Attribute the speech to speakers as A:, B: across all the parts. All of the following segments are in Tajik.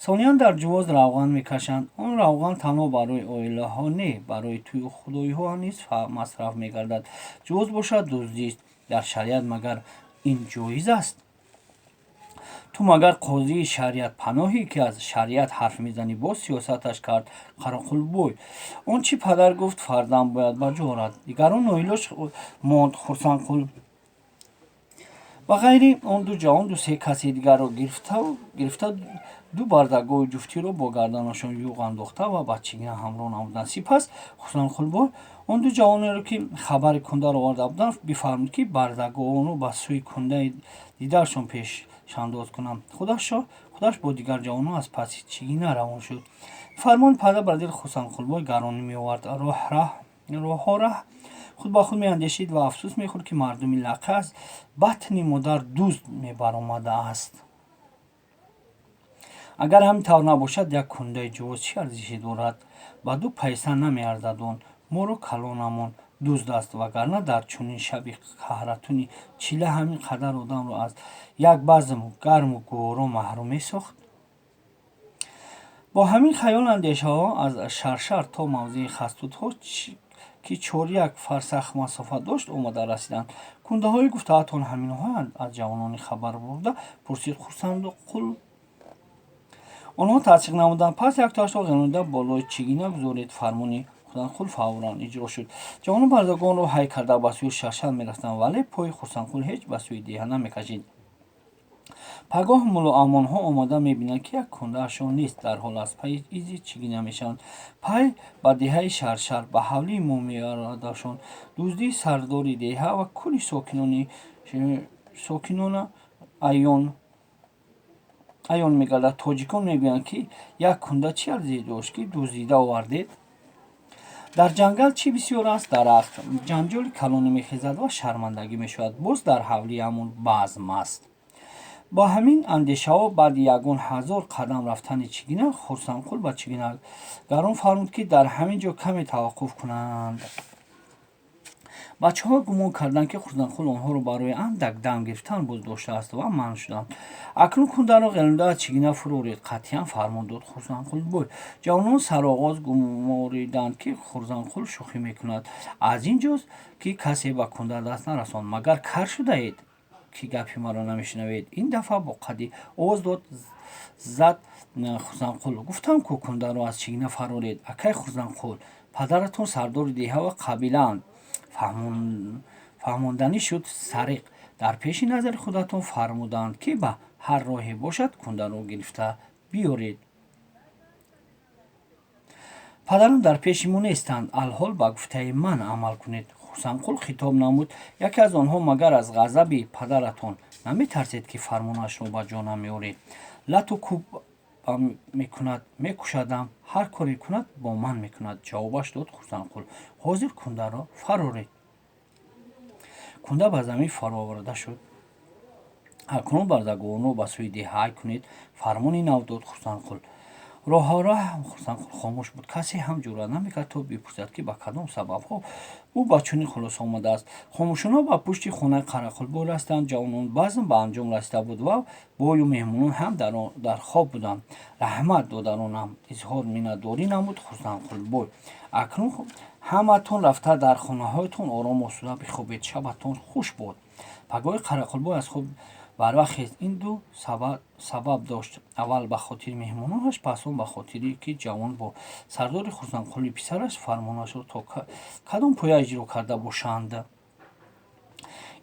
A: Сониян, дар ҷувоз равған мекашанд. Он равған танҳо барои оилаҳо не, барои тӯю худоиҳо низ масраф мегардад. Ҷувоз бошад, дуздист. Дар шариат магар ин ҷоиз аст? Ту магар қозии шариатпаноҳӣ, ки аз шариат ҳарф мезанӣ? Боз сиёсаташ кард Қарақулбой. Он чӣ падар гуфт, фарзанд бояд ба ҷо орад. Дигарон ноилоҷ монд. Хурсандқул ба ғайри он ду ҷавон ду-се каси дигарро гирифта, ду бардагови ҷуфтиро бо гарданашон юғ андохта ва ба чигина ҳамроҳ намуданд. Сипас Хурсандқулбой он ду ҷавонеро, ки хабари кундаро оварда буданд, бифармуд, ки бардаговонро ба сӯи кундаи дидаашон пешандоз кунанд. Худаш бо дигар ҷавонон аз паси чигина равон шуд. Фармони падар бар дили Хурсандқулбой гаронӣ меовард. Роҳо раҳ худ ба худ меандешид ва афсӯс мехӯрд, ки мардуми лақа аз батни модар дузд мебаромадааст. Агар ҳамин тавр набошад, як кундаи ҷувоз чӣ арзише дорад? Ба ду пайса намеарзад. Он моро калонамон дузд аст, вагарна дар чунин шаби қаҳратуни чила ҳамин қадар одамро аз як базм гарму гуворо маҳрум месохт? Бо ҳамин хаёл андешаҳо аз Шаршар то мавзеи хастутҳо, ки чоряк фарсах масофа дошт, омада расиданд. Кундаҳои гуфтаатон ҳаминҳоянд? Аз ҷавонони хабар бурда пурсид Хурсандқул. Онҳо тасдиқ намуданд. Пас яктоашро ғелонида болои чигина гузоред. Фармони Хурсандқул фавран иҷро шуд. Ҷавонон бардагонро ҳай карда, ба сӯи Шаршар мерафтанд, вале пои Хурсандқул ҳеҷ ба сӯи деҳа намекашид. Пагоҳ муллоамонҳо омада мебинанд, ки як кундаашон нест. Дарҳол аз пайи изи чигина мешаванд. Пай ба деҳаи Шаршар, ба ҳавлии мо меорадашон. Дуздии сардори деҳа ва кулли сокинона аён мегардад. Тоҷикон мегӯянд, ки як кунда чӣ арзише дошт, ки дуздида овардед? Дар ҷангал чӣ бисёр аст? Дарахт. Ҷанҷоли калоне мехезад ва шармандагӣ мешавад. Боз дар ҳавлии ҳамон базм аст. Бо ҳамин андешаҳо баъди ягон ҳазор қадам рафтани чигина, Хурсандқул ба чигинагарон фармуд, ки дар ҳамин ҷо каме таваққуф кунанд. Бачаҳо гумон карданд, ки Хурсандқул онҳоро барои андак дам гирифтан боздоштааст ва манъ шуданд. Акнун кундаро ғелонда аз чигина фуроред, қатъиян фармон дод Хурсандқулбой. Ҷавонон сароғоз гумориданд, ки Хурсандқул шӯхӣ мекунад. Аз ин ҷост, ки касе ба кунда даст нарасонд. Магар кар шудаед, ки гапи маро намешунавед? Ин дафъа бо қадди овоз дод зад Хурсандқул. Гуфтам ку, кундаро аз чигина фароред. Акай Хурсандқул, падаратон сардори деҳа ва қабилаанд, фаҳмонданӣ шуд сариқ. Дар пеши назари худатон фармуданд, ки ба ҳар роҳе бошад, кундаро гирифта биёред. Падарам дар пеши мо нестанд. Алҳол ба гуфтаи ман амал кунед, Хурсандқул хитоб намуд яке аз онҳо. Магар аз ғазаби падаратон наметарсед, ки фармонашро ба ҷо намеоред? Лату кӯб мекунад, мекушадам, ҳар коре кунад, бо ман мекунад, ҷавобаш дод Хурсандқул. Ҳозир кундаро фароред. Кунда ба замин фароварда шуд. Акнун бардагонро ба сӯи деҳа ҳай кунед, фармони нав дод Хурсандқул. Роҳҳоро Хурсандқул хомӯш буд. Касе ҳам ҷуръат намекард, то бипурсад, ки ба кадом сабабҳо ӯ ба чунин хулоса омадааст. Хомӯшона ба пушти хонаи Қарақулбой растанд ҷавонон. Базм ба анҷом расида буд ва бою меҳмонон ҳам дар хоб буданд. Раҳмат, додаронам, изҳор миннатдорӣ намуд Хурсандқулбой. Акнун ҳаматон рафта дар хонаҳоятон ором осуда бихобед. Шабатон хуш бод. Пагоҳи Қарақулбой аз хоб барвақт хест. Ин ду сабаб дошт: аввал, ба хотири меҳмононаш, пас он ба хотире, ки ҷавонон бо сардори Хурсандқули писараш фармонашро то кадом поя иҷро карда бошанд.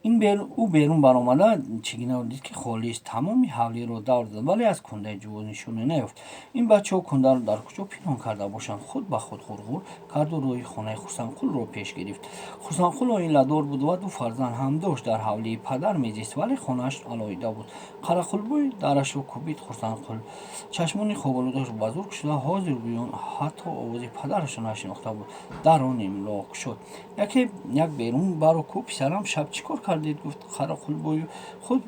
A: Ӯ берун баромада, чигинаро дид, ки холист. Тамоми ҳавлиро давр зад, вале аз кундаи ҷувоз нишоне наёфт. Ин бачаҳо кундаро дар куҷо пинҳон карда бошанд? Худ ба худ ғурғур карду роҳи хонаи Хурсандқулро пеш гирифт. Хурсандқул оиладор буд ва ду фарзанд ҳам дошт. Дар ҳавлии падар мезист, вале хонааш алоҳида буд. Қарақулбой дарашро кӯбид. Хурсандқул чашмони хоболудаш ба зур кушода, ҳозир гӯён ҳатто овози падарашро нашинохта буд, дарро нимроҳ кушод. Яке як берун баро ку, писарам, шаб чӣ кор кардед? Гуфт Қарақулбою худ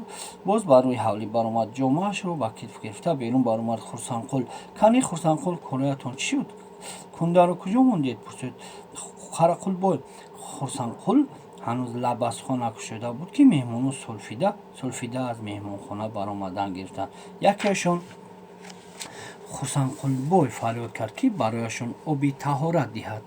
A: боз ба рӯи ҳавлӣ баромад. Ҷомаашро ба китф гирифта, берун баромад Хурсандқул. Кани, Хурсандқул, корҳоятон чӣ шуд? Кундаро куҷо мондед? Пурсид Қарақулбой. Хурсандқул ҳанӯз лаб аз сухан накушода буд, ки меҳмонон сулфида сулфида аз меҳмонхона баромадан гирифтанд. Якеашон Хурсандқулбой фарёд кард, ки барояшон оби таҳорат диҳад.